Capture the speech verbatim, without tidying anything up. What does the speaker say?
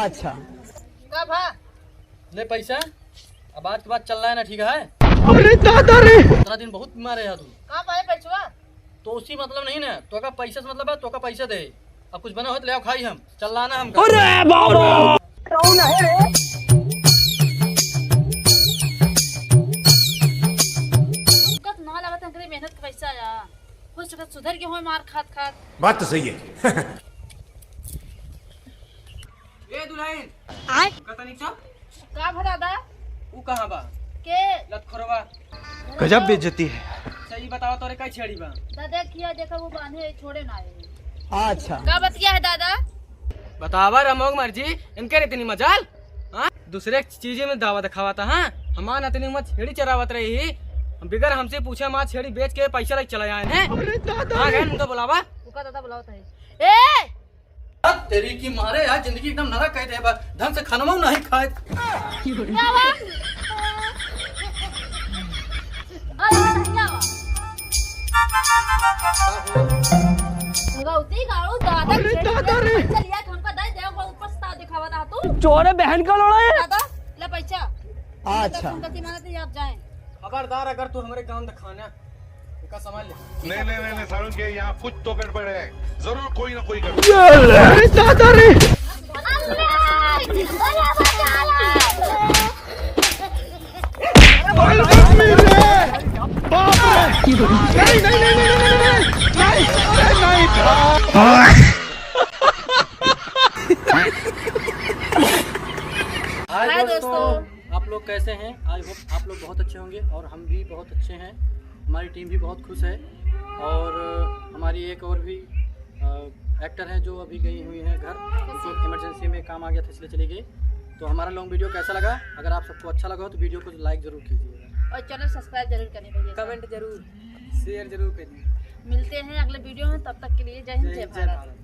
अच्छा। का भा? ले पैसा, अब आज के बाद चल रहा है ना, ठीक है? अरे दादा रे! इतना दिन बहुत बीमार रहा तू। का पाए पैसवा? तो उसी मतलब नहीं ना, तोका पैसे से मतलब है, तोका पैसे दे। अब कुछ बना हो तो ले आओ, खाई हम। चल लाना हम। अरे बाबा! कौन है रे? हमका तो ना लगा था, मेहनत का पैसा आया। हो सकता सुधर के होए मार खात खात। बात तो सही है। ए दुल्हन, आय? का तनिक सा? का भा दादा? ऊ कहाँ बा? के? लतखोरवा। गजब बेइज्जती है। अच्छा, ई बतावा तोरे कई छेड़ी बा? दादा किया देखा वो बांधे छोड़े ना आए। अच्छा। का बतिया है दादा? बतावा रमोग मर्जी, इनके रे इतनी मजाल? हाँ? दूसरे चीजे में दावा दिखावा था, हाँ? हमार नतनी में छेड़ी चरावत रही ही, हम बिगर हमसे पूछे हमार छेड़ी बेच के पैसा लेके चला आए हैं। अरे दादा हाँ, रे। गए उनका बुलावा। उका दादा बुलावत है। ए! अब तेरी की मारे यार, जिंदगी एकदम नरक कह दे बा। ढंग से खानवा नहीं खाए। क्या हुआ? अरे, क्या हुआ? भगवती गाड़ू दादा अरे, छेड़ी दादा रे। चल यार, हमका दे दे, वो ऊपर से ताव दिखावा था तू। चोरे बहन का लोड़ा है। दादा, ले पैसा। अच्छा। तुम गलती मानते ही आप जाएं। खबरदार, अगर तू हमारे गांव दिखाना, इनका संभाल ले। नहीं, नहीं, नहीं, नहीं, सारुण के यहाँ कुछ तो गड़बड़ है, जरूर कोई ना कोई गड़बड़। अरे दादा रे! अरे बाप रे! बाप रे! नहीं, नहीं, नहीं, नहीं, नहीं, नहीं, नहीं, नहीं, अरे नहीं। हाय हाय दोस्तों। दोस्तों। आप लोग कैसे हैं? I hope आप लोग बहुत अच्छे होंगे और हम भी बहुत अच्छे हैं। हमारी टीम भी बहुत खुश है और हमारी एक और भी, अ, एक्टर हैं जो अभी गई हुई हैं घर, उनको इमरजेंसी में काम आ गया था इसलिए चली गई। तो हमारा लॉन्ग वीडियो कैसा लगा? अगर आप सबको अच्छा लगा हो तो वीडियो को लाइक जरूर कीजिएगा। और चैनल सब्सक्राइब जरूर करें भैया। कमेंट जरूर, शेयर जरूर करिए। मिलते हैं अगले वीडियो में, तब तक के लिए जय हिंद, जय हिंद, जय जय भारत। भारत।